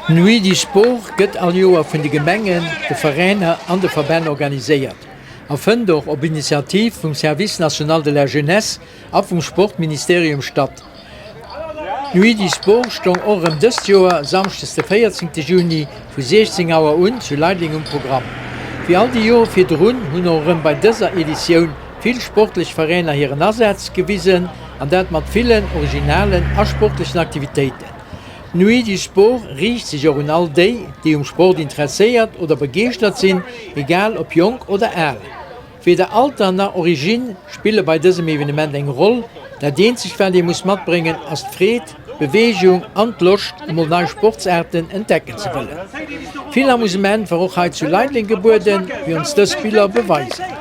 D'Nuit du Sport gëtt all Joer vun de Gemengen, de Veräiner an de Verbänn organiséiert a fënnt och op Initiativ vum Service national de la jeunesse a vum Sportministerium statt. D'Nuit du Sport stong och erëm dëst Joer samschdes de 14 Juni vu 16 Auer un zu Leideleng um Programm. Wéi all déi Jore virdrun hunn och erëm bei dëser Editioun vill sportlech Veräiner hiren Asaz gewisen an dat mat villen originalen a sportlechen Aktivitéiten. D'Nuit du Sport riicht sech och un all déi, déi um Sport interesséiert oder begeeschtert sinn, egal ob jonk oder al. Weder Alter nach Origine spille bei dësem Evenement eng Roll, dat eenzegt wat ee muss matbréngen ass d'Freed, d'Beweegung an d'Loscht emol nei Sportsaarten entdecken ze wëllen. Vill Amusement war och hei zu Leideleng gebueden, wéi ons dës Biller beweisen.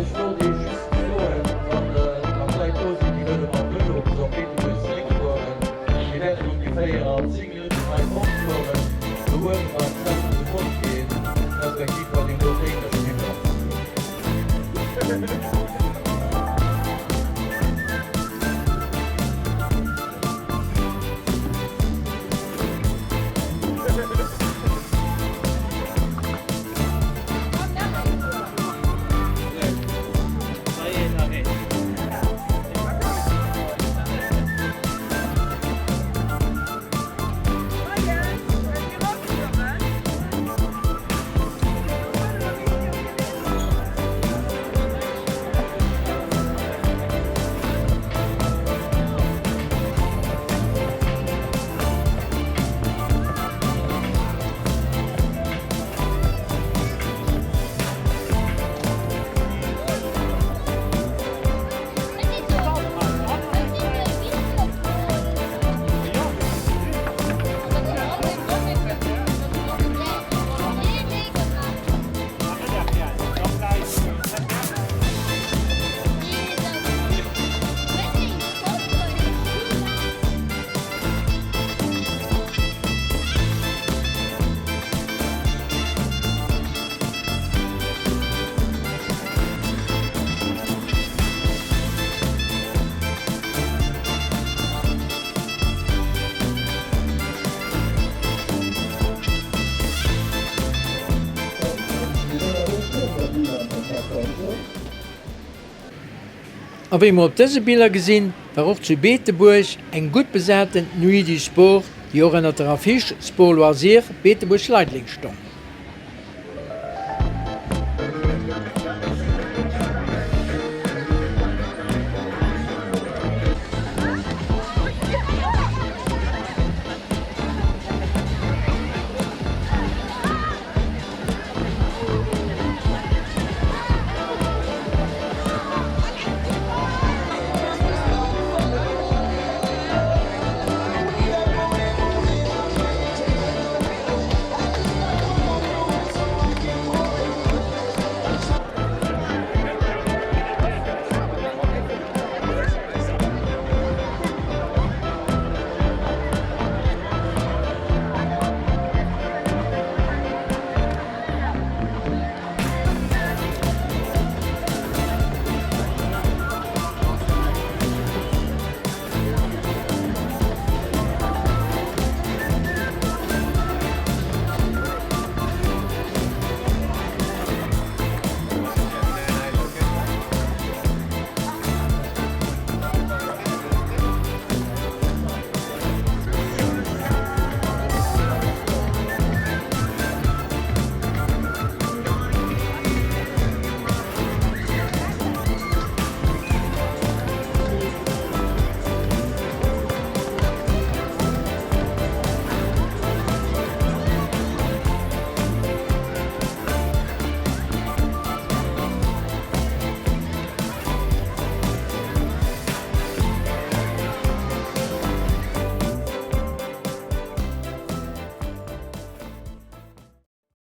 Ech wollt Iech just soen, wann nach Leit do sinn, déi wëlle mam Vëlo bis op Beetebuerg zeréckfueren, mir wäerten ongeféier an 10 Minutten hei fortfueren, do uewen beim Centre de Pompiers, respektiv bei deem do Téinesch-Spillplatz. A wéi mer op dëse Biller gesinn, war och zu Beetebuerg eng gutt besaten Nuit du Sport, déi och ënnert der Affiche Sport Loisir Beetebuerg-Leideleng stong.